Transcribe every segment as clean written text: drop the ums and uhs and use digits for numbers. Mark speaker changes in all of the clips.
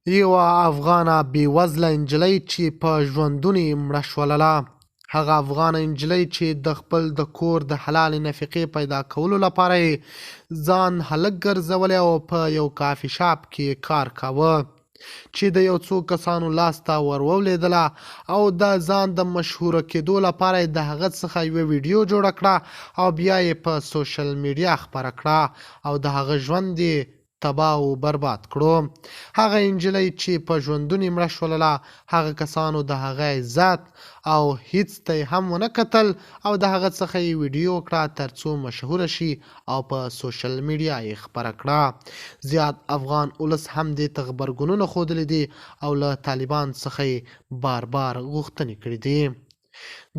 Speaker 1: یوه افغانه بې وزله نجلۍ چې په ژوندوني مړه شولله. هغه افغانه نجلۍ چې د خپل د کور د حلالې نفقې پیدا کولو لپاره یې ځان هلک ګرځولی او په یو کافي شاپ کې یې کار کاوه چې د یو څو کسانو لاس ته ورولېدله او د ځان د مشهوره کېدو لپاره یې د هغه څخه یوه ویډیو جوړه کړه او بیا یې په سوشل میډیا خپره کړه او د هغه ژوند یې تباه او برباد کړو. هغه انجلۍ چې په ژوندوني مړه شولله هغه کسانو د هغه عزت او هیڅ ته یې هم ونه کتل او د هغه څخه یې ویډیو وکړه ترڅو مشهوره شي او په سوشل میډیا یې خپره کړه. زیات افغان اولس هم دې ته غبرګونونه ښودلي دي او له طالبان څخه یې بار بار غوښتنې کړي دي.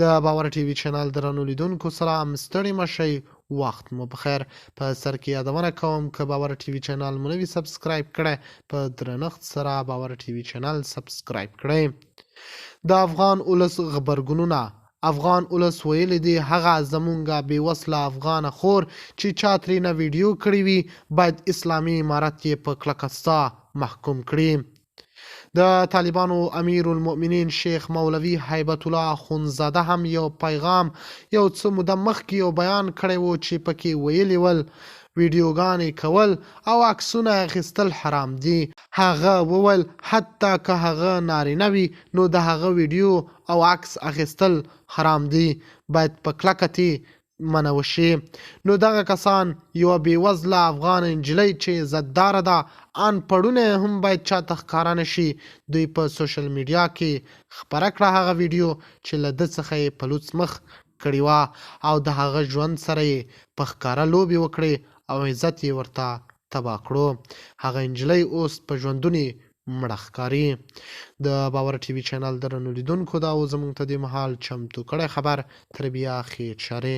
Speaker 1: د باور ټي وي چینل درنو لیدونکو سلام، ستړي مه شئ، وخت مو پخیر. په سر کې یادونه کوم که باور ټي وي چینل مو نه وي سبسکرایب کړی، په درنښت سره باور ټي وي چینل سبسکرایب کړئ. د افغان اولس غبرګونونه. افغان اولس ویلي دي هغه زمونږه بې وسله افغانه خور چې چا ترېنه ویډیو کړې وي باید اسلامي امارت یې په کلکه سا محکوم کړي. د طالبانو امیر المؤمنین شیخ مولوي هیبت الله اخوندزاده هم یو پیغام یو څه موده مخکې یو بیان کړی و چې پکې ویلي ول ویډیوګانې کول او عکسونه اخیستل حرام دي. هغه وویل حتی که هغه نارینه وي نو د هغه ویډیو او عکس اخیستل حرام دي، باید په کلکه ترې منع وشي. نو دغه کسان یوه بې وزله افغانه نجلۍ چې عزتداره ده، ان پړونه یې هم باید چاته ښکاره نه شي، دوی په سوشل میډیا کې خپره کړه هغه ویډیو چې له ده څخه یې په لوڅ مخ کړې وه او د هغه ژوند سره یې په ښکاره لوبې وکړې او عزت یې ورته تباه کړو. هغه نجلۍ اوس په ژوندوني مړه ښکاري. د باور ټي وي چینل درنو لیدونکو دا و زمونږ ته دې مهال چمتو کړی خبر. تر بیا ښې چارې.